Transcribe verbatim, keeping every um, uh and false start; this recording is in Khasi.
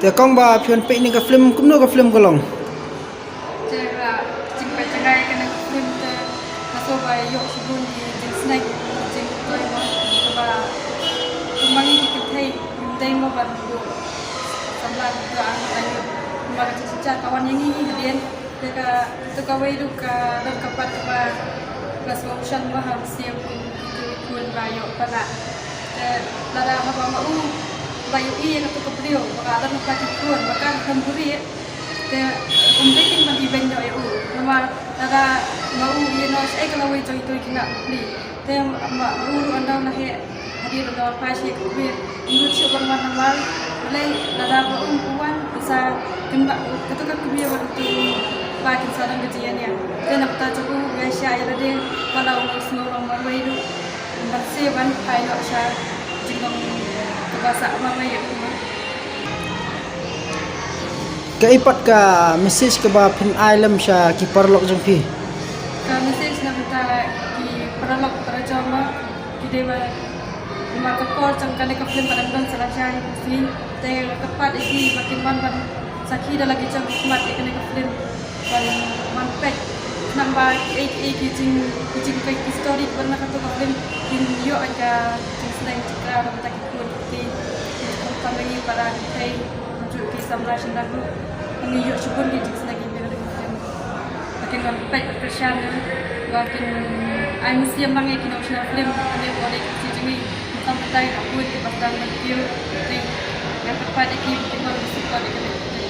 Te kong ba phi wan peit ïa kane ka film, kumno ka film ka long? Te ba jingpeit jngai ïa kane ka film te nga sngew ba ïoh shibun ki jingsneng, jingtoi mo, ba kumba ngi ki kynthei ngim dei mo ban buh samla, to ang ba ïoh kumba ka jingsynshar ka wan ïa ngi hadien. Te ka, te kawei ruh ka don ka pat kaba nga sngewsih mo ha mynsiem kum ki khun ba ïoh palat. Te lada haba ma u ba ïohi ïa kato ka briew ba ka don ha ki khun ba ka khlem buhrieh, te um dei kin ban ibeiñ noh ïa u. Namar lada ma u ïeh noh shaei ka lawei jong ito i khynnah bapli. Te ma, ma u ruh ynda u la heh hadien u la phai sha ka kmie, um nud shuh ban wan namar balei lada ma u um wan, sa kynmaw kato ka kmie bad uto u kpa kin sa don ka jingïaineh. Te na ka bynta jong u, u ïaishah ïa lade, wat la u la sngew long marwei ruh, ban sa ban phai noh sha jinglong kaba sah marwei ïa u. Kaei pat ka message kaba phin ai lem sha ki paralok jong phi? Ka message na ka bynta ki paralok para jong ma, ki dei ba, namar ka por jong kane ka film ka dang don sa lashai, si, te nga kyrpad ïa ki ba kin wan ban sakhi da la ki jong ki khmat ïa kane ka film, ban, ban peit khnang ba kiei kiei ki jing, ki jingpeit ki story kiba don ha kato ka film kin ïoh ka jingsneng jingkyrkhu na ka bynta ki khun ki, ki jingkyrkhu na ngi para kynthei, kumjuh ki samla shynrang ruh. Ngi ïoh shibun ki jingsneng ki ba don ha kane ka film. Ba kin wan peit bad kyrshan, ba kin ai mynsiem lang ïa ki nongshna film, kane ka dei ka kti jong ngi. Mynta mynta ngi la bun kiba sdang ban kiew. Te nga kyrpad ïa ki ba kin wan support ïa kane ka film.